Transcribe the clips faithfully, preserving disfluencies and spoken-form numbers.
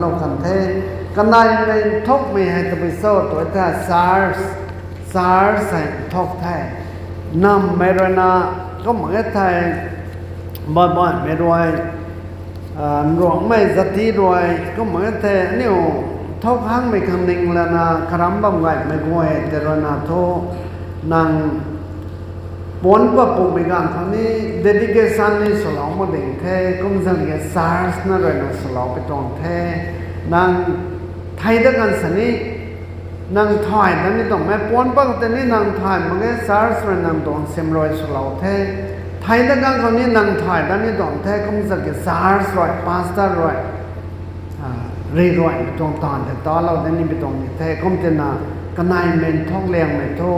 lou kan the. Kanaimei nthukmei hei tabui cho tu the, church, church hei nthuk the. Nammei ruina, kum e thei, baihbaihmei rui, nruangmei zati rui, kum e thei, aniu nthuk hangmei khang ning lana karam bam gaymei guay tei ruina thu, nang puanc pat pumei ganv khou ni dedication ni swlou mak ding the, kumzang e church na ruina swlou pi tuang the. Nang thei dat kan sa ni, nang thay dat ni tuang mei puanc pat tei ni nang thay mak ge, church rui nang tuang sim rui swlou the. Thei dat kan khou ni nang thay dat ni tuang the, kumzang e church rui, pastor rui, ri ruaimei tuang taanv tei talou dat ni pi tuang ni the, kum tina kanaimei nthuk liangmei thu,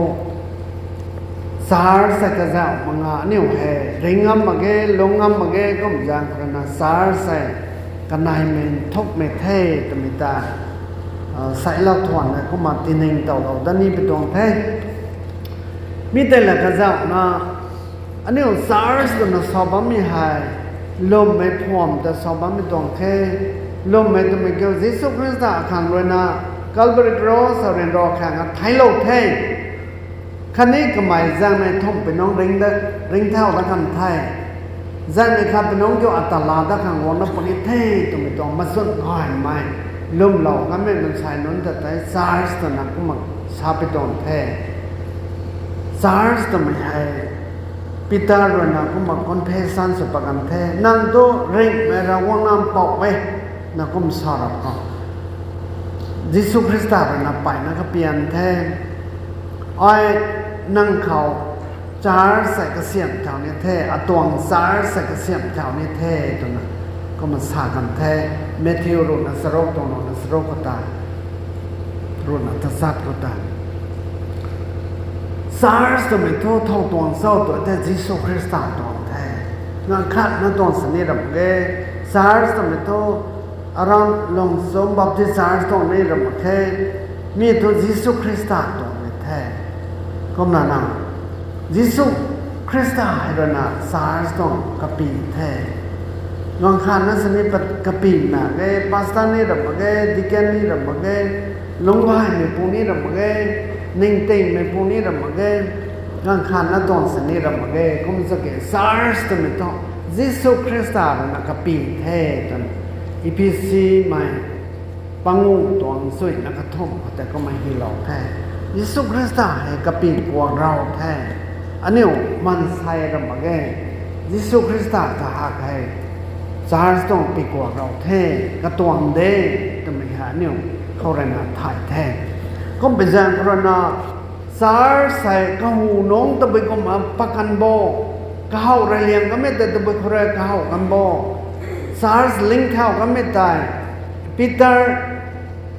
church hei kazauh mak nga aniu hei ring ngam mak ge, lung ngam mak ge, kum zaeng khou ruina church hei kanaimei nthukmei the twmei ta, sailou thuan e kumna tiningtowlou dat ni pi tuang the. Mi tei la kazauhna, aniu church twna sa bammei hei, lwmmei phuam ta sa bammei tuang the. Lwmmei twmei kiu Jisu Khrista khang ruina Calvary Cross hou ryanra khang a theiclou the. Khatni kamei zaengmei thumh pi nungc ringcthau dat kan the. Zaengmei khat pi nungc kiu ata laa dat khang guangna puni the twmei tuang machun gaymei, lwmlou kanmei mansei nunc ta tei church twna kumna sa pi tuang the. Church twmei hei Peter ruina kumna confession sw pat kan the, nang thu ringhmei Ravguangc Nac Mpouh e, na kum sa rap khou, Jisu Khrista ruina peyna kapian the. Ai nang khou church hei kasiamh thau ni the, atuang church hei kasiamh thau ni the, twna kumna sa kan the. Matthew ruhna charuk tuang ruhna charuk khou ta, ruhna tachat khou ta. Church twmei thu thow tuang cho tu the, Jisu Khrista tuang the. Nang khatna tuang sini ram ge, church twmei thu aram Lungchum Baptist Church tuang ni ram mak khe, mi thu Jisu Khrista tuang ni the. Kumna na, Jisu Khrista hei ruina church tuang kapy the. Gaanv khatna sini pat-, kapy mak ge, pastor ni ram mak ge, deacon ni ram mak ge, lungcbaihmeipu ni ram mak ge, ningtingmeipu ni ram mak ge, gaanv khatna tuang sini ram mak ge, kum zak ge church twmei thu Jisu Khrista ruina kapy the twna Ephesimei panguh tuang chuina kathumh khou tei kumna hylou the. Jisu Khrista hei kapy kuak rau the. Aniu maansei ram mak ge, Jisu Khrista kahak hei church tuang py kuak rau the, katuang de, twmei hei aniu khou ruina thay the. Kumpui zaeng khou ruina church hei kahu nungc tabui kumna pakan bo, kahaw rui liang kanmei tei tabui khou rui kahaw kan bo, church ling thau kanmei tei, Peter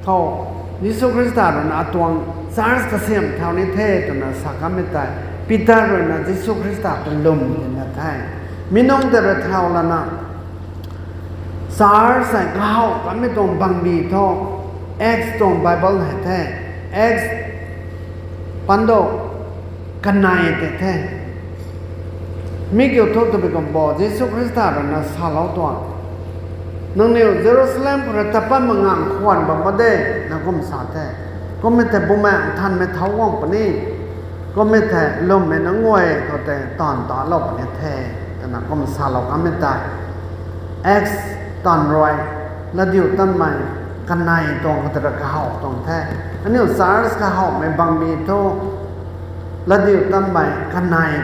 khou, Jisu Khrista ruina atuang church kasiamh thau ni the twna sa kanmei tei, Peter ruina Jisu Khrista ta lwm tina the. Mi nungc tei rui thau lana, church hei kahaw kanmei tuang bangbi thu, Acts tuang Bible hei the, Acts pando kanei tei the. Mi kiu thu tabui kum bo, Jisu Khrista ruina salou tuang, nangniw Jerusalem khou rui tat pat mak nganv khwan bam mak de, na kum sa the. Kummei tei Bumaengh Nthanmei thau guang puni, kummei tei lwmmei nunc guay khou tei taanv talou puni the, twna kum salou kanmei tei, Acts taanv rui, Latdiu Tanmei kanei tuang khou tei rui kahaw tuang the. Aniu church kahawmei bangbi thu, Latdiu Tanmei kanei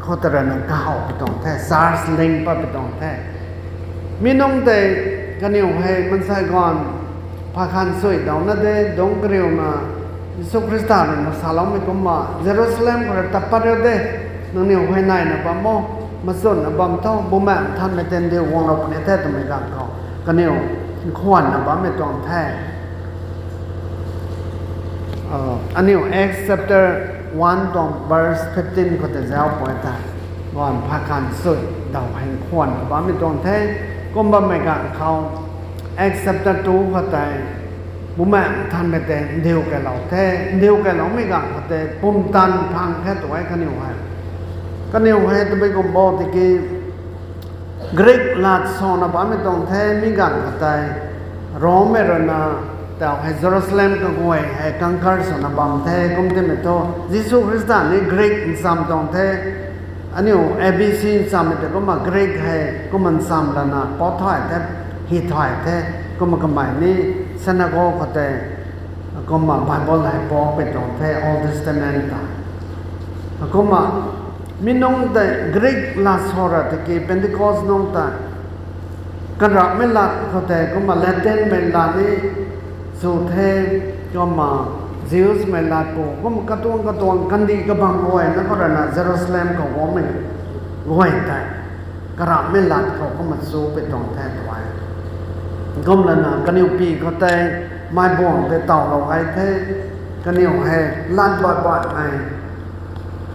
khou tei ruina kahaw pi tuang the, church ling pat pi tuang the. Mi nungc tei kaniw hei maansei ganv phay khan sui dauna de, dungc kariuna Jisu Khrista ruina saloumei kumna, Jerusalem khou rui tat pat riu de, nangniw huayneyna bam o, machwnna bam tho, Bumaengh Nthanmei tei ndiu guanglou puni the twmei ganv khou, kaniw nkhwanna bammei tuang the. Aniu Acts chapter one tuang verse fifteen khou tei zauc pui tei, ganv phay khan sui daw hei nkhwanna bammei tuang the. Kum bammei ganv khou, Acts chapter two khou tei, Bumaengh Nthanmei tei ndiu kailou the, ndiu kailoumei ganv khou tei pumtan phang khe tu e kaniw hei. Kaniw hei tabui kum bo tiki, Greek lat sana bammei tuang the, mi ganv khou tei Rommei ruina tau hei Jerusalem kaguay hei conquer swna bam the, kum timei thu Jisu Khrista ni Greek ncham tuang the, aniu A B C nchammei tei kumna Greek hei kumna ncham lana pou thay the, hi thay the, kumna kamei ni synagogue khou tei kumna Bible hei pou pui tuang the, Old Testament ta. Kumna mi nungc tei Greek lat sa ra tiki Pentecost nungc tei karamhmei lat khou tei kumna Latinmei lat ni chu the, kumna Jewsmei lat pu, kumna katuang katuang kandih kabang guayna khou ruina Jerusalem khou guangmei guay tei karamhmei lat khou kumna chu pui tuang the tw e. Kumlana kaniw pi khou tei meic buang tei tawlou gay the, kaniw hei lat bat bat nai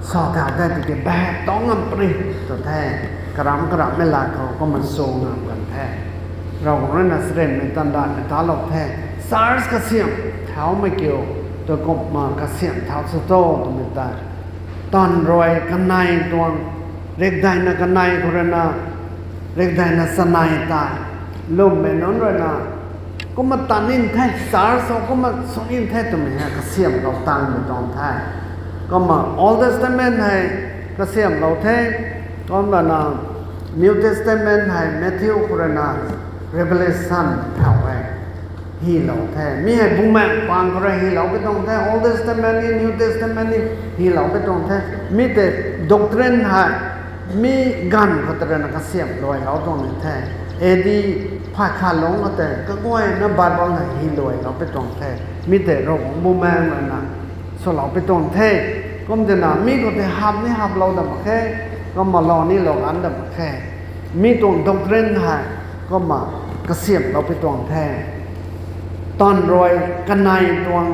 sa thau the tiki baek tau ngam puni tw the, karamh karamhmei lat khou kumna chu ngam kan the. Ravguangc ruina charynmei tandanhmei talou the, church kasiamh thaumei kiu, tu kumna kasiamh thau sw tho twmei tei, taanv rui kanei tuang, rikdeina kanei khou ruina rikdeina chanei tei lwmmei nunc ruina kumna tan nin the, church khou kumna sw nin the twmei hei kasiamhlou tangmei tuang the. Kumna Old Testament hei kasiamhlou the, kumlana New Testament hei Matthew khou ruina Revelation thau e. Hylou the. Mi hei Bumaengh paan khou rui hylou pui tuang the. Old Testament ni, New Testament ni hylou pui tuang the. Mi tei doctrine hei, mi ganv khou tei ruina kasiamh luailou tuang ni the. A D phay khat lungc khou tei kaguayna Bible hei hyluailou pui tuang the. Mi tei Ravguangc Bumaengh ruina swlou pui tuang the. Kum tina mi khou tei hap ni haplou dam mak khe, kumna lou ni lou gan dam mak khe. Mi tuang doctrine hei kumna kasiamhlou pui tuang the. Taanv rui kanei tuang,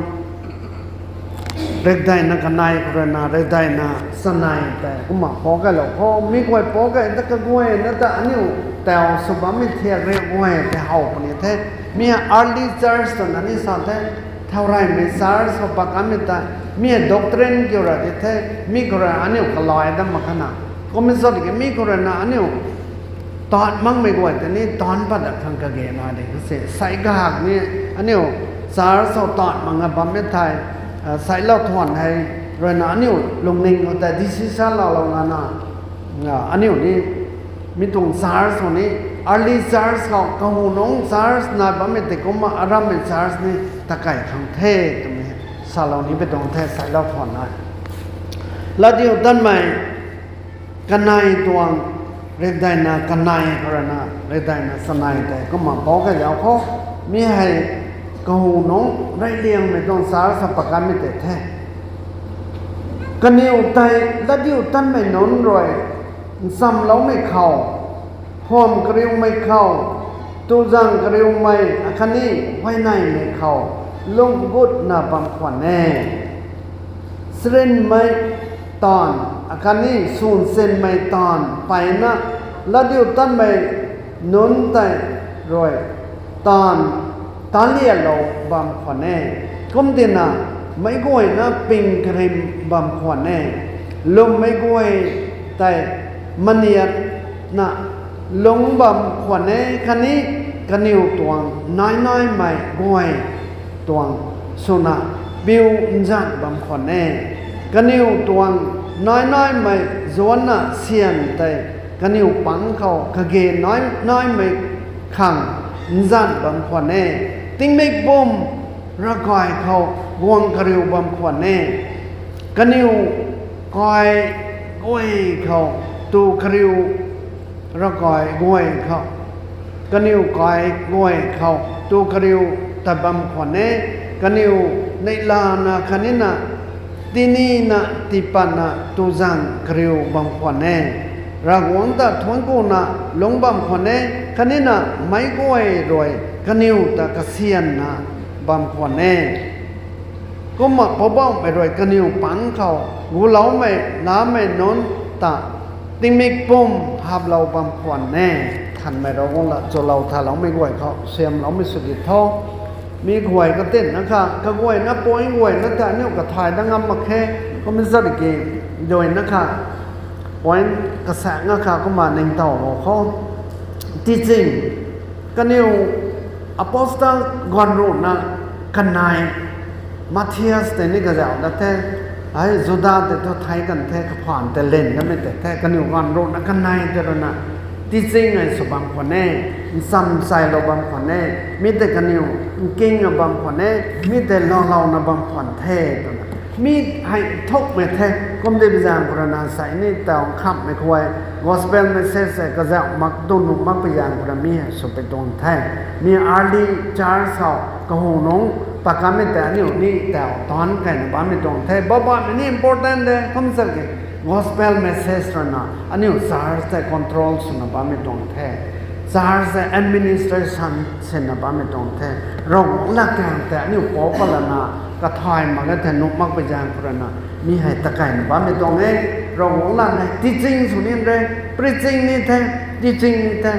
rikdeina kanei khou ruina rikdeina chanei tei kumna pou kailou khou, mi guay pou kai ta kaguayna ta aniu tau sw bammei thiak ri guay tei how puni the. Mi hei early church twna ni sa the. Thau reymei church khou pat kanmei tei, mi hei doctrine kiu ra di the, mi khou rui aniu kalai dam mak khana. Kum sw tiki mi khou ruina aniu taanv makmei guay tei ni taanv pat dat khang kage nai di kha se. Sai kahak ni aniu church khou taanv makna bammei thei, a, sailou thuan hei ruina aniu lungning khou tei decision loulou ngana, a, aniu ni mi tuang church khou ni, early church khou, kahu nungc church nai bammei tei kumna arammei church ni takai khang the twmei salou ni pui tuang the, sailou thuan nai. Latdiutatmei kanei tuang, rikdeina kanei khou ruina rikdeina chanei tei kumna pou kailou khou, mi hei kahu nungc reyliangmei tuang church khou pat kanmei tei the. Kaniw tei latdiutatmei nunc rui nchamloumei khou, phwam kariumei khou, tuzang kariumei akhatni huayneymei khou lung gutna bam khwan e. Charynmei taanv akhatni swn sinmei taanv mpeyna latdiutatmei nunc tei rui taanv talialou bam khwan e. Kum tina meic guayna ping karim bam khwan e. Lwmmei guay tei maniatna lungc bam khwan e khatni kaniw tuang nainaimei guay tuang swna piu nzan bam khwan e. Kaniw tuang nainaimei zuanna syan tei kaniw pang khou kage nai naimei khang nzan bam khwan e. Tingmik pum ravkai khou guang kariu bam khwan e. Kaniw kai guay khou tu kariu, ravkai guay khou, kaniw kai guay khou tu kariu tat bam khwan e. Kaniw neihlana khatnina tinina tiipatna tuzang kariu bam khwan e. Ravguangc ta thuanckuna lungc bam khwan e, khatnina meic guay rui kaniw ta kasyanna bam khwan e. Kumna Poubauhmei rui kaniw pang khou guloumei lamei nunc ta tingmik pum haplou bam khwan e. Thanmei Ravguangc lat chulou thaloumei guay khou siamloumei sw di tho. Mi guay katinna kha, kaguayna point guayna ta aniu kathay dat ngam mak khe. Kumna zat ki duaina kha point kasaekc nga kha kumna ningtowlou khou, teaching, kaniw Apostle ganv ruhna kanei Matthias tei ni kazauh dat the, hei Juda tei thu thei kan the, kaphaan tei lin namei tei the, kaniw ganv ruhna kanei tei ruina teaching hei sw bam khwan e, nchamchailou bam khwan e, mi tei kaniw nking a bam khwan e, mi tei laalouna bam khwan the twna mi hei thukmei the. Kum di pi zaeng khou ruina sei ni taw nkhamhmei khou hei gospel message hei kazauh mak tu nuh makpui zaeng khou rui mi hei sw pui tuang the. Mi early church khou kahunungc pakammei tei aniu ni taw taanc kayna bammei tuang the. Bammei ni important de, kum sa ki gospel message ruina aniu church tei control swna bammei tuang the. Church tei administration sinna bammei tuang the. Ravguangc lat kang tei aniu pou palana kathay mak e thei nuh makpui zaeng khou ruina mi hei takayna bammei tuang e. Ravguangc lat hei teaching sw ni re, preaching ni the, teaching ni the.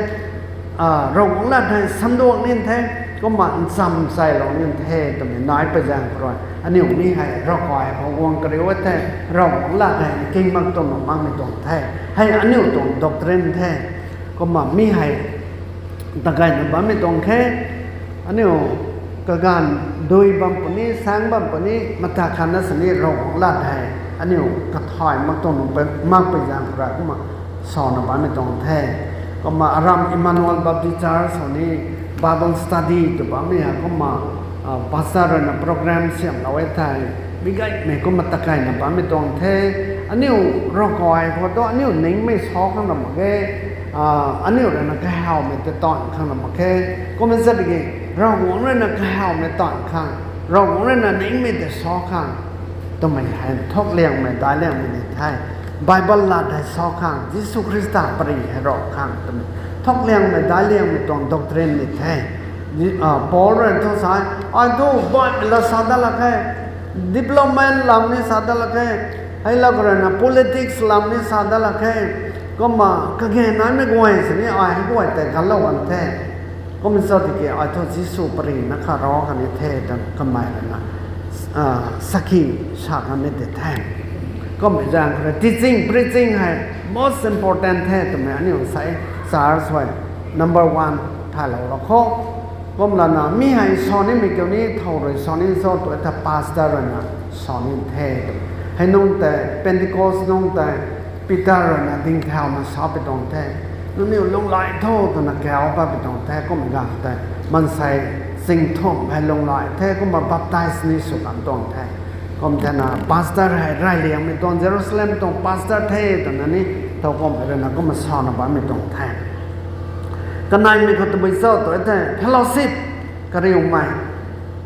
Ravguangc lat hei sanduak ni the, kumna nchamchailou ni the twmei nai pui zaeng khou rui aniu ni hei ravkai khou guang kariu e thei, Ravguangc lat hei nking mak tu nuh makmei tuang the. Hei aniu tuang doctrine the. Kumna mi hei takayna bammei tuang khe. Aniu kaganv dui bam puni, saeng bam puni, mata khatna sini Ravguangc lat hei aniu kathay mak tu nuh makpui zaeng khou rui kumna sawna bammei tuang the. Kumna aram Emmanuel Baptist Church khou ni Bible study tw bammei hei kumna pastor ruina program siamlou e thei, mi gaymei kumna takayna bammei tuang the. Aniu ravkai khou tu aniu ningmei sa khang ra mak ge. Aniu ruina kahawmei tei taanv khang ra mak khe. Kumna sa tiki Ravguangc ruina kahawmei taanv khang, Ravguangc ruina ningmei tei sa khang twmei hei thukliangmei daicliangmei ni the. Bible lat hei sa khang, Jisu Khrista pary hei ra khang twmei thukliangmei daicliangmei tuang doctrine ni the. Paul rui thu sa e, ai thu baihmei la sa dat lak khe, development lam ni sa dat lak khe, hei lak khou ruina politics lam ni sa dat lak khe, kumna kage naimei guay sini ai hei guay tei ganlou kan the. Kumna sa tiki ai thu Jisu pary na kha ra kan ni the twna kamei ruina sakhi sa kan ni tei the. Kumpui zaeng khou rui teaching, preaching hei most important the twmei aniu sa e. Church hei number one thaylou ra kho. Kumlana mi hei sa nimei kiu ni thow rui sa ni cho tw e thei pastor ruina sa ni the twmei hei nungc tei Pentecost nungc tei Peter ruina dingthauna sa pui tuang the. Nangniw lunghlaic tho twna kauc pat pui tuang the. Kumna ganv tei maansei chingthumh hei lunghlaic the, kumna baptize ni sw kan tuang the. Kum thena pastor hei reyliangmei tuang, Jerusalem tuang pastor the twna ni thow kummei ruina kumna sana bammei tuang the. Kaneimei khou tabui cho tw e thei fellowship, kariumei.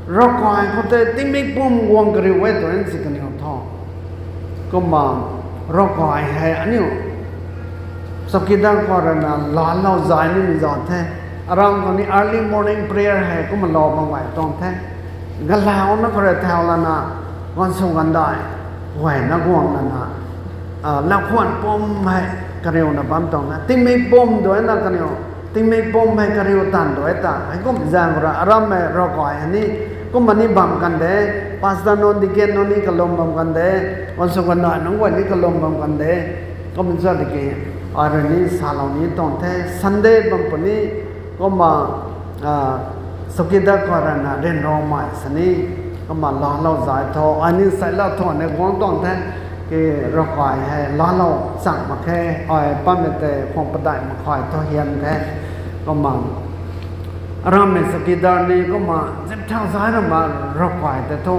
Ravkai khou tei tingmik pum guang kariu e tw e si kaniw tho. Kumna ravkai hei aniu chowkidar khou ruina laalou zay nimei zat the. Aram khou ni early morning prayer hei kumna lou bam gay tuang the. Galauna khou rui thau lana, gaanvsw gaanvdaih guayna guang lana, lau khwan pum hei kariuna bam tuang na, tingmik pum tw e na kaniw, tingmik pum hei kariu tan tw e ta, heikum zaeng khou rui arammei ravkai hei ni, kumna ni bam kan de, pastor nunc, deacon nunc ni kalum bam kan de, gaanvsw gaanvdaih nunc guay ni kalum bam kan de, kum za tiki, ai rui ni salou ni tuang the, Sunday bam puni, kumna chowkidar khou ruina ryanramei sini, kumna laalou zay tho, ai ni seilat tho ni guang tuang the, ki ravkai hei laalou chang mak khe, ai pammei tei khwang padeih mak khe thu hiam the, kumna arammei chowkidar ni kumna zip thau zay rama ravkai tei thu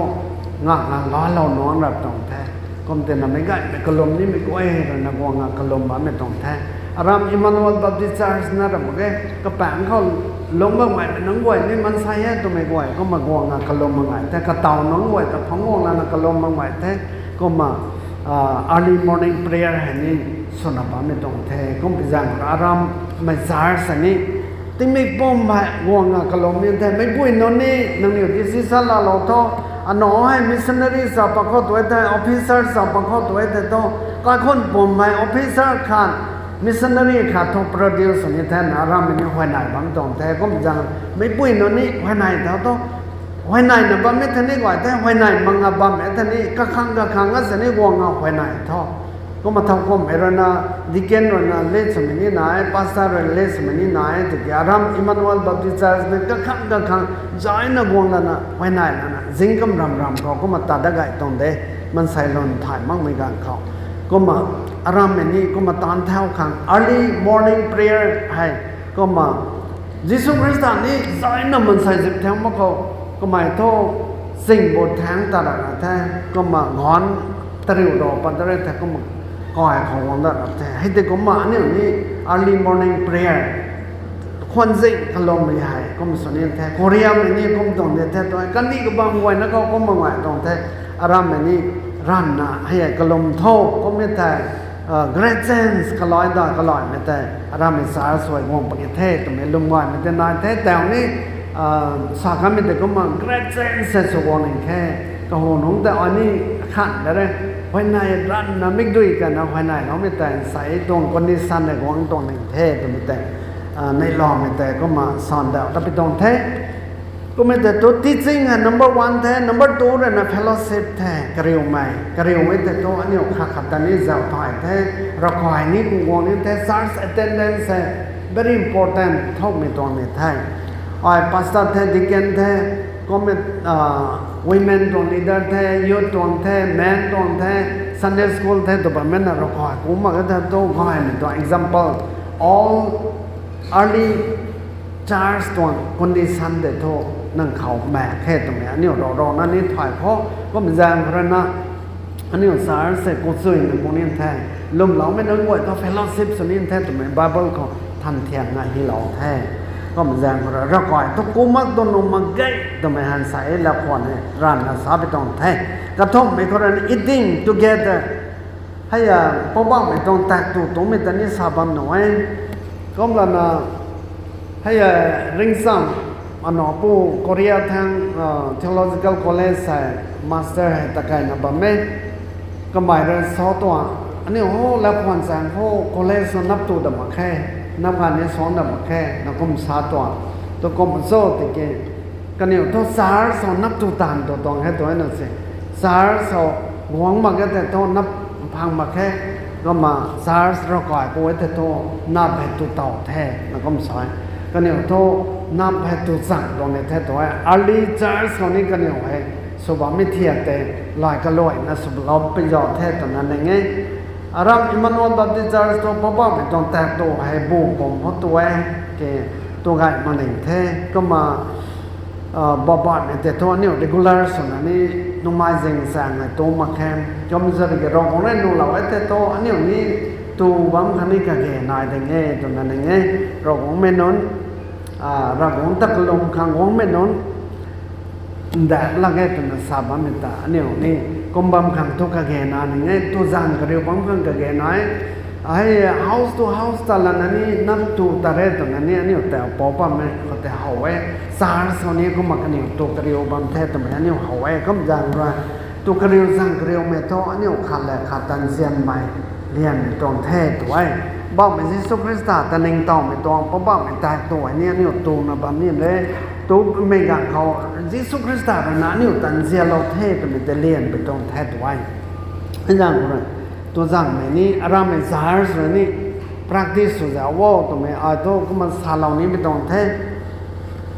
ngakna laalou nuang rap tuang the. Kum tina meic gaymei kalum nimei guay ruina guang nga kalum bammei tuang the. Aram Emmanuel Baptist Church na ram mak ge, kapaengc khou lungc bam gaymei nunc guay ni maansei e twmei guay kumna guang nga kalum bam gay the, kataw nunc guay ta phungc guang lana kalum bam gay the, kumna early morning prayer hei ni swna bammei tuang the. Kumpui zaeng khou arammei church hei ni tingmik pum hei guang nga kalum ni the, meicpui nunc ni nangniw decision laalou tho, anac hei missionary sa pat khou tw e thei, officer sa pat khou tw e thei thu, kaikhun pum hei officer khat, missionary khat thu produce ni the na arammei ni huayney bam tuang the. Kum zaeng meicpui nunc ni huayney tho thu, huayneina bammei thei ni guay the, huayney mak nga bammei thei ni kakhang kakhang a sini guang nga huayney tho. Kumna thowkumhmei rui na, deacon rui na lead swmei ni nai, pastor rui na lead swmei ni nai, tiki aram Emmanuel Baptist Church mei kakhang kakhang zayna guang lana, huayney lana, zingkam ram ram khou, kumna ta dat gay tuang de, maansei lun thay makmei ganv khou. Kumna, arammei ni, kumna taanv thau khang, early morning prayer hei, kumna, Jisu Khrista ni zayna maansei zip thau mak khou, kamei thu, sing bo thang ta rana the, kumna, gan, tariu ro pat da re the, kumna, kai khou guang dat ra the. Hei tei kumna, aniu ni early morning prayer, khwan zing kalommei hei, kum sw ni the, Koreamei ni kum tuang de the, tu kandih kabam guayna khou kumna ngai tuang the, arammei ni ranvna hei kalum tho, kum e thei, great chance kalai da kalaimei tei, arammei church suai guang puni the, twmei lwm gaymei tei nai the, tau ni, sa kanmei tei kumna great chance se sw guang ning khe, kahu nungc tei ai ni khan da re, huayney ranvna mikdui kana huayneyloumei tei, nsei tuang condition nei guang tuang ning the, twmei tei, neihloumei tei kumna sandau ta pi tuang the. Kummei tei thu teaching hei number one the, number two rui na fellowship the, kariumei. Kariumei tei thu aniu khat khat ta ni zau thay the, ravkai ni ku guang ni the, church attendance hei very important thoumei tuang ni the. Ai pastor the, deacon the, kummei, women tuang leader the, youth tuang the, men tuang the, Sunday school the, tw bammei na ravkai ku mak e the thu gaymei tuang example, all early church tuang condition tei thu nang khou mak khe twmei aniu rou rou na ni thay khou, kum zaeng khou rui na aniu church se kuchuina pu ni the, lwmloumei nunc guay thu fellowship sw ni the twmei Bible khou than thiangna hylou the. Kum zaeng khou rui ravkai thu ku mak tu nuh mak ge twmei han sa e la khwan e ranvna sa pi tuang the. Kathumhmei khou rui na eating together. Hei a, Poubauhmei tuang tak tu tungmei ta ni sa bam nuh e. Kumlana, hei a, ringcham, anapu Korea thang, theological college hei, master hei ta kayna bam e. Kamei rui sa tuang, aniu ho la khwan zaeng khou college na nap tu da mak khe, nap ganv ni sa da mak khe, na kum sa tuang. Tu kum cho tiki, kaniw thu church khou nap tu taanv tu tuang khe tu na se. Church khou guang mak khe tei thu nap phang mak khe. Kumna church ravkai pu e tei thu nap hei tu tow the, na kum sa e. Kaniw thu nap hei tu chang tuang ni the tu e. Early church khou ni kaniw hei sw bammei thiak tei lay kaluaina sw lou pi zau the twna ning e. Aram Emmanuel Baptist Church thu Poubauhmei tuang tak tu hei bu pum khou tu e, ke tu gay mak ning the. Kumna Poubauhmei tei thu aniu regular swna ni numei zing zaeng hei tu mak khe. Kum zari ki Ravguangc rui nuhlou e tei thu aniu ni tu bam khatni kage nai ding e twna ning e. Ravguangcmei nunc, Ravguangc ta kalum khang guangmei nunc ndat lak e twna sa bammei ta aniu ni kum bam khang thu kage na ning e, tu zaeng kariu bam khang kage nai. Hei house to house ta lana ni nap tu ta re twna ni aniu ta pou bammei khou tei how e. Church khou ni kumna kaniw tu kariu bam the twmei aniu how e. Kum zaeng rui tu kariu zaeng kariumei thu aniu khat le khat ta nzianmei lianmei tuang the tu e. Poubauhmei Jisu Khrista ta ningtowmei tuang Poubauhmei tak tu hei ni aniu tuna bam ni re. Tumei ganv khou Jisu Khrista rui na aniu ta nzianlou the twmei tei lianmei tuang the tu e. Hei zaeng khou rui tu zaengmei ni arammei church rui ni practice sw zau o twmei ai thu kumna salou nimei tuang the.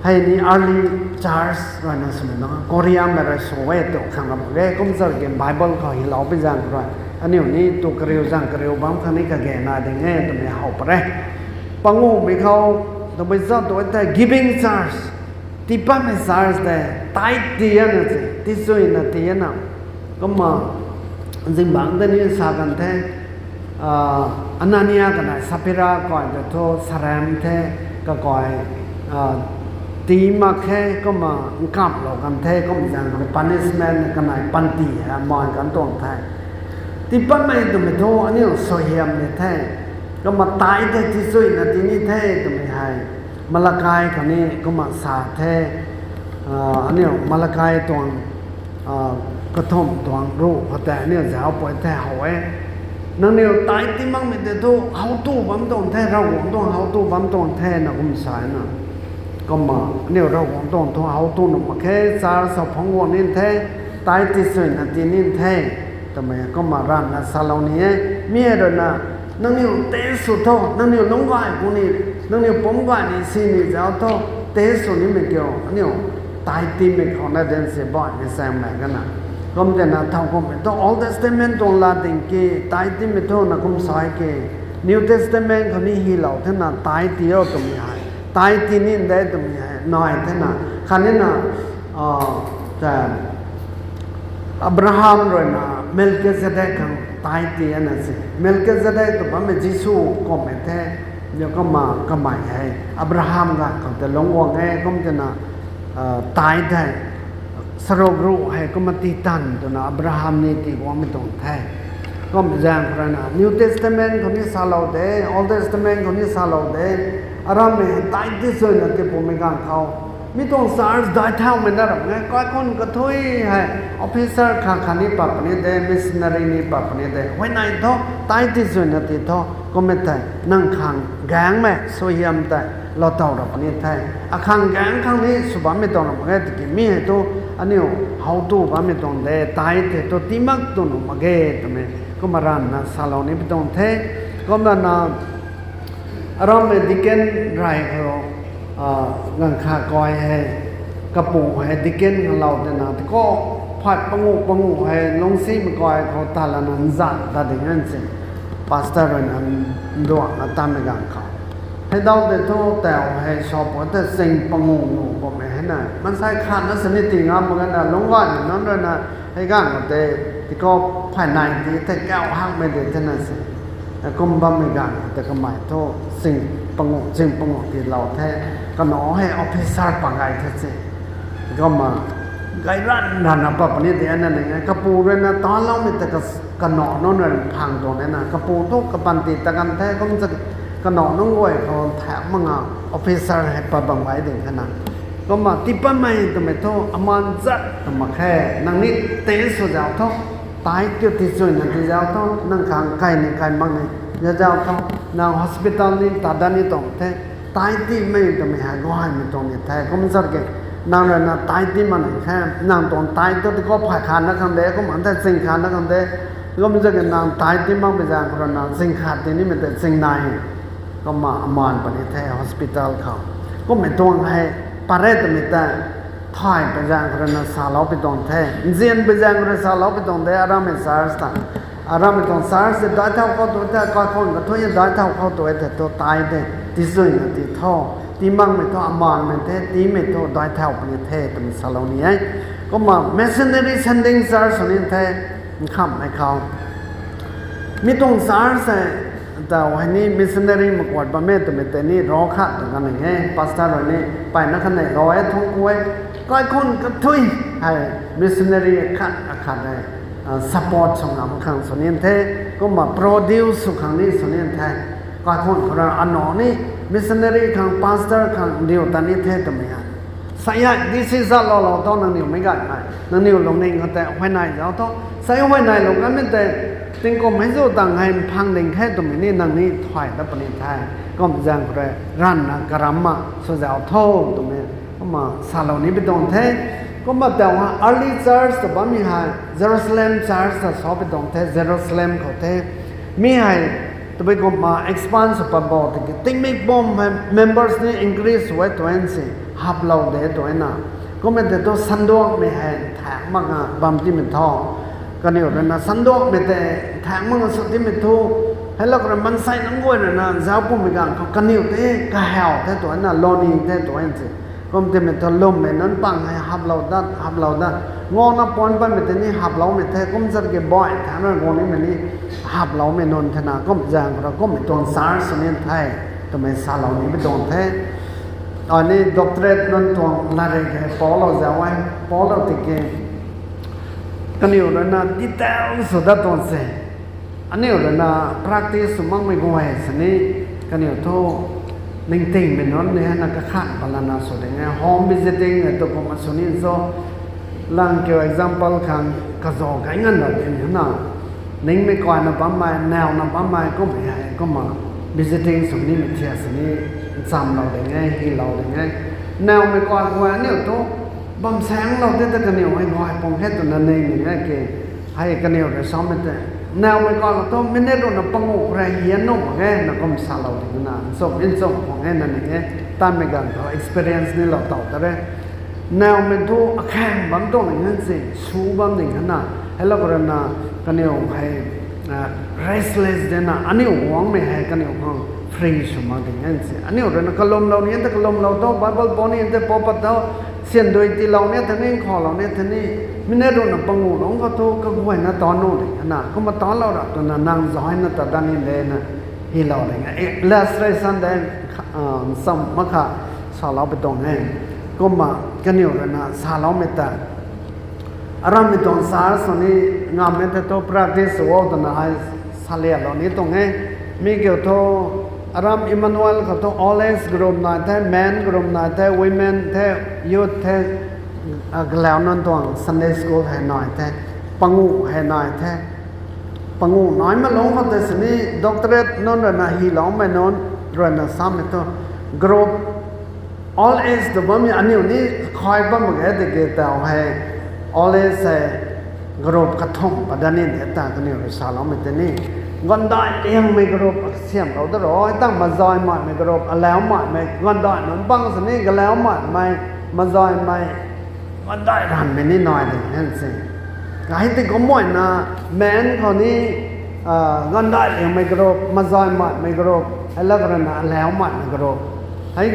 Hei ni early church rui na swmei na Koreamei rui sw e tu khang ram e. Kum zari ki Bible khou hylou pi zaeng khou rui aniu ni tu kariu zaeng kariu bam khang ni kage nai ding e twmei how pare. Pangumei khou tabui zat tu e tei giving church, tii patmei church tei, tithe tii na se, tiisuina tii na. Kumna zingbangc tei ni sa kan the, Anania kanei Saphira kai ta thu saram the, kakai tii mak khe, kumna nkamlou kan the, kum zaeng punishment kanei panty hei man kan tuang the. Tii patmei twmei thu aniu suaihiam ni the, kumna tithe tei tiisuina tii ni the twmei hei Malakai khou ni kumna sa the, aniu Malakai tuang kathumh tuang ruh khou tei aniu zauc pui the how e. Nangniw tithe tii makmei tei thu how tu bam tuang the, Ravguangc tuang how tu bam tuang the na kum sa na. Kumna aniu Ravguangc tuang thu how tu nuh mak khe, church khou phungc guang ni the, tithe tiisuina tii ni the twmei kumna ranvna salou ni e. Mi hei ruina, nangniw test sw tho, nangniw lungc gay puni, nangniw pumc gay ni si ni zauc tho, test sw nimei kiu, aniu tithe tiimei khou na din si baihmei saengmei kana. Kum tina thowkumhmei thu Old Testament tuang lat ding ki, tithe tiimei thu na kum sa e ki, New Testament khou ni hylou thena tithe tii o twmei hei, tithe tii ni de twmei hei nai thena, khatnina, a, ta, Abraham ruina Melchizedek khang tithe tii na si. Melchizedek tw bammei Jisu kummei the, ni kumna kamei hei Abraham ganv khou tei lungc guang e, kum tina, a, tithe hei saruk ruh hei kumna tii tan twna Abraham ni tii guangmei tuang the. Kum zaeng khou ruina New Testament khou ni salou de, Old Testament khou ni salou de, aramei hei tithe tizuina tii pumei ganv khou, mi tuang church daic thaumei na ram e, kaikhunc kathui hei officer khat khat ni pat puni de, missionary ni pat puni de, huayney thu tithe tizuina tii tho, kummei tei nang khang gaengmei suaihiam tei lou tow ra puni the. Akhang gaeng khang ni sw bammei tuang ram mak ge tiki mi hei thu aniu how tu bammei tuang de, tithe hei thu tii mak tu nuh mak ge twmei kumna ranvna salou ni pi tuang the. Kumna na, arammei deacon rey khou, a, ganv khat kai hei, kapu hei deacon khou lou tina tiki, phay panguh panguh hei lungcsimei kai khou ta lana nzan ta ding an si. Pastor ruina nduangna tatmei ganv khou, hei dau tei thu tau hei sa pu tei ching panguh nuh bammei hei na, maansei khatna sini tii ngam mak gana lungc gaymei nunc ruina, hei ganv khou tei, tiki, phay nai ti tei kau hakmei de thena si. Kum bammei ganv khou tei kamei thu ching panguh, ching panguh tiilou the, kanac hei officer pa gay the si. Kumna, gay ranv ranvna pat puni de ana ning e, kapu ruina taloumei tei ka, kanac nunc ruina phang tuang e na, kapu thu kapanty ta kan the, kum sa, kanac nunc guay khou thaek makna officer hei pat bam gay ding khe na. Kumna, tii patmei twmei thu amaan zat tw mak khe, nang ni tei sw zauc tho, tithe kiu tizuina tii zauc tho, nang khang kai ni kai mak ni zauc tho, nang hospital ni tat dat ni tuang the, tithe tiimei twmei hei gaymei tuang ni the, kum zat ke, nang ruina tithe tii mak ni khe, nang tuang tithe thu tiki phay khatna khang de, kumna tei ching khatna khang de, kum zat ke nang tithe tii makmei zaeng khou ruina ching khat tii nimei tei ching nai. Kumna amaan puni the hospital khou. Kummei tuang hei, pat re twmei tei, thay pui zaeng khou ruina salou pi tuang the. Nzian pui zaeng khou rui salou pi tuang de, arammei church ta. Arammei tuang church tei daic thau khou tu the, kaikhunc kathui daic thau khou tu e the thu tithe tei tizuina tii tho. Tii makmei thu amaanmei the, tiimei thu daic thau puni the twmei salou ni e. Kumna missionary sending church sw ni the, nkhamhmei khou. Mi tuang church tei, tau hei ni missionary makuat bam e twmei tei ni rav khat tuang kan ning e, pastor rui ni, mpeyna khanei lou e, thuanc ku e, kaikhunc kathui hei missionary akhat akhat hei, a, support sw ngam khang sw ni the, kumna produce sw khang ni sw ni the, kaikhunc khou rui anac ni missionary khang pastor khang ndiu ta ni the twmei hei. Sa e, di si zat lou lou tho nangniw meic gaymei. Nangniw lungning khou tei huayney zauc tho. Sa e huayneylou kanmei tei, tingkum hei zu tang hei mphang ding khe twmei ni nang ni thay dat puni the. Kum zaeng khou rui ranvna karamna sw zauc tho twmei kumna salou ni pi tuang the. Kumna tau ha early church tw bammei hei Jerusalem church ta sa pi tuang the, Jerusalem khou the. Mi hei tabui kumna expand sw pat bo tiki tingmik bam hei members ni increase sw e tu e si, haplou de tu e na. Kummei tei thu sanduakmei hei nthaeng makna bam tiimei thu, kaniw ruina sanduakmei tei nthaeng makna sw tiimei thu, hei lak rui maansei nunc guay ruina zauc pumei ganv khou kaniw tei kahaw the tu e na, loni the tu e si. Kum tiimei thu lwmmei nunc pang hei haplou dat, haplou dat, ngana puan patmei tei ni haploumei the, kum zat ke baih thaeng rui guang nimei ni haploumei nunc thena, kum zaeng khou rui kummei tuang church sw ni the twmei salou ni pi tuang the. Ai ni doctorate nunc tuang latrik hei paulou zauc e, paulou tiki kaniw ruina detail sw dat tuang se. Aniu ruina practice sw makmei guay sini, kaniw thu ningtingmei nunc ni hei na kakhan palana sw ding e, home visiting e tu kumna sw ni cho, lang kiu example khang kazauh kai nganv ra ding hei na, ningmei kaina bammei, nauna bammei kummei hei kumna visiting sw nimei thiak sini nchamlou ding e, hylou ding e. Naumei kai guay aniu thu bam saenglou de ta kaniw hei guay pung khe twna ning ding e ki, hei kaniw rui samei tei Nowmei kang thu minute ruhna panguh khou rui hian nuh mak ge na kum salou ding na, nchumh nchumh khang e na ni e, tanmei ganv khou experience ni lou taw ta re. Nowmei thu akhang bam tuang ding hen si, su bam ding hena, helou khou rui na, kaniw hei, ah, restless de na, aniu guangmei hei kaniw khang free sw mak ding hen si. Aniu rui na kalumlou ni the, kalumlou tho, Bible pou ni the, pou pat tho, syan dui tiilou ni the ni, khalou ni the ni, minute ruhna panguh lungc khou thu kaguayna taanc nuh ding hena, kumna taanclou rap twna nang zayna ta dat ni de na, hylou ding e. Illustration de, ah, sam makha salou pui tuang e. Kumna kaniw rui na saloumei ta, arammei tuang church sw ni ngammei tei thu practice sw o twna ai salianlou ni tuang e. Mi kiu thu, aram Emmanuel khou thu old age group nai the, men group nai the, women the, youth the, ah, galau nunc tuang Sunday school hei nai the, panguh hei nai the. Panguh nai mak lungc khou tei sini doctorate nunc rui na hyloumei nunc rui na samei thu, group old age tw bammei aniu ni khay bam mak ge tiki tau hei, old age hei group kathumh pat dat ni de ta kaniw rui saloumei tei ni. Ganvdaih liangmei group siamlou da ro, hei tang mazay maimei group, alau maimei, ganvdaih nunc bang sini galau maimei, mazaymei, ganvdaih ranvmei ni nai ding hen si. Kahei tei kumna, men khou ni, ah, ganvdaih liangmei group, mazay maimei group, helou khou rui na alau maimei group. Hei,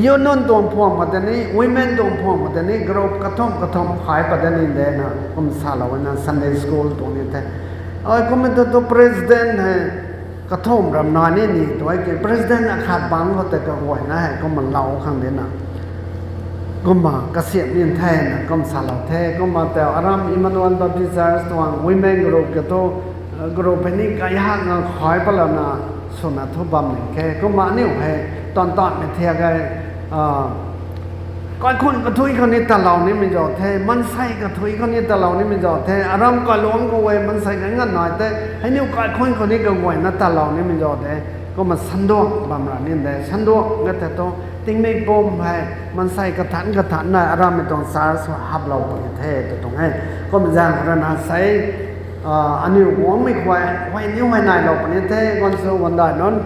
youth nunc tuang phuam khou tei ni, women tuang phuam khou tei ni, group kathumh kathumh khay pat dat ni de na kum salou na Sunday school tuang ni the. Ai kummei thu thu president hei kathumh ram nai ni ni tu e ki, president akhat bangc khou tei kaguayna hei kumna lou khang de na, kumna kasiamh ni the na kum salou the. Kumna tei aram Emmanuel Baptist Church tuang women group kiu thu, group hei ni kaihak na khay patlouna swna thu bam ning khe. Kumna aniu hei taanv tanmei thiak e, ah, kaikhunc kathuic khou ni talou nimei zauc the, maansei kathuic khou ni talou nimei zauc the, aram kailuangc khou e maansei nai nganv nai the, hei niu kaikhunc khou ni kaguayna talou nimei zauc the. Kumna sanduang bam ra ni de, sanduang ga the thu, tingmik pum hei maansei kathanc kathanc na arammei tuang church haplou puni the tw tuang e. Kumna zaeng khou rui na sei, ah, aniu guangmei khuay, huay ni huayneylou puni the, ganvsw ganvdaih nunc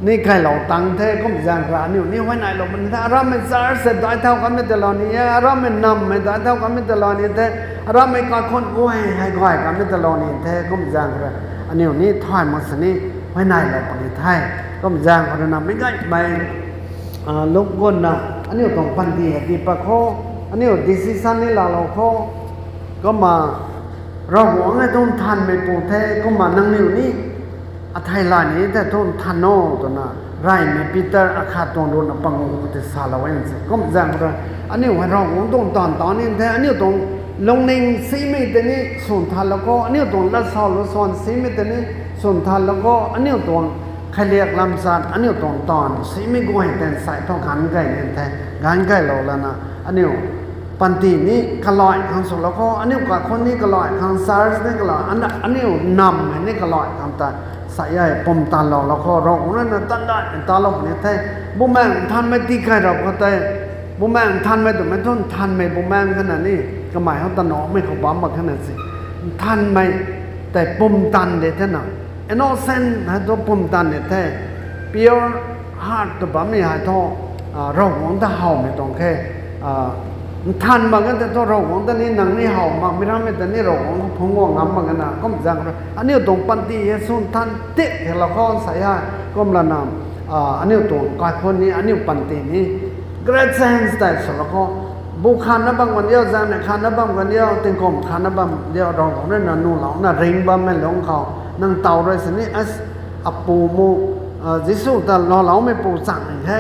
ni kailou tang the, kum zaeng khou rui aniu ni huayneylou puni the, arammei church hei daic thau kanmei talou ni e, arammei nammei daic thau kanmei talou ni the, arammei kaikhunc guay hei gay kanmei talou ni the, kum zaeng khou rui aniu ni thay mak sini huayneylou puni the. Kum zaeng khou rui na meic gaymei, ah, lungc guanna aniu tuang panty hei tii pat khou, aniu decision ni laalou khou, kumna Ravguangc e thu nthanmeipu the, kumna nangniw ni athei lay ni the thu nthan o twna, reymei Peter akhat tuang ruhna panguh khou tei salou e se. Kum zaeng khou rui aniu hei Ravguangc tuang taanv taanc ni the, aniu tuang lungning simei tei ni sw nthanlou khou, aniu tuang latsau laswan simei tei ni sw nthanlou khou, aniu tuang khailiak lamchat, aniu tuang taanv simei guay tei nsei thu ganv key ni the, ganv keylou lana aniu panty ni kalay khang swlou khou, aniu kaikhunc ni kalay khang, church ni kalay, an- aniu nam hei ni kalay khang ta sa e, pumtan lou lou khou Ravguangc rui na tandaih talou puni the. Bumaengh Nthanmei tii key rap khou tei, Bumaengh Nthanmei twmei thu nthanmei Bumaengh khe na ni, kamei hou ta naumei khou bam mak khe na se. Nthanmei tei pumtan de the na, innocent hei thu pumtan de the, pure heart tw bammei hei thu, ah, Ravguangc ta howmei tuang khe, ah, nthan mak ge tei thu Ravguangc ta ni nang ni how mak, mi rammei ta ni Ravguangc khou phungc guang ngam mak ge na, kum zaeng khou rui aniu tuang panty hei sw nthan tit kheylou khou nsei e, kumlana, ah, aniu tuang kaikhunc ni, aniu panty ni great chance tei swlou khou, bu khanna bam kan diu, zaeng nei khanna bam kan diu, tingkum khanna bam diu, Ravguangc rui na nuhlouna ringc bammei lungc khou nang taw rui sini, as, apu mu, ah, Jisu ta louloumeipu chang ding khe,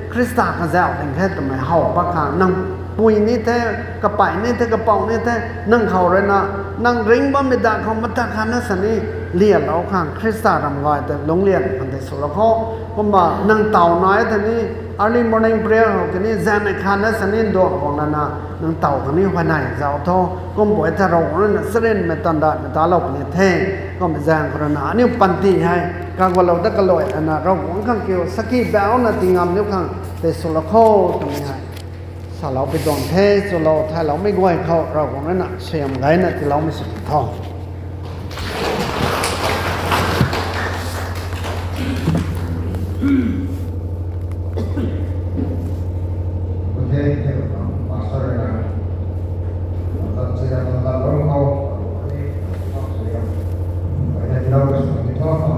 Khrista kazauh ding khe twmei how pat khang, nang pui ni the, kapey ni the, kapouc ni the, nang khou rui na, nang ringc bammei da khou mata khanna sini lianlou khang, Khrista ram gay tei lungclian khang tei swlou khou, kumna nang taw nai tei ni, early morning prayer khou tei ni, zaeng nei khanna sini nduang guang lana, nang taw khang ni huayney zauc tho, kum bu e the Ravguangc rui na charynmei tandaihmei talou puni the. Kum zaeng khou rui na aniu panty hei kagualou dat kalui ana Ravguangc khang kiu saki bauna tingam niu khang tei swlou khou twmei hei salou pi tuang the. Chulou thayloumei guay khou Ravguangc rui na suaihiam gayna tiiloumei sw tho. Ravguangc rui sa ni tho,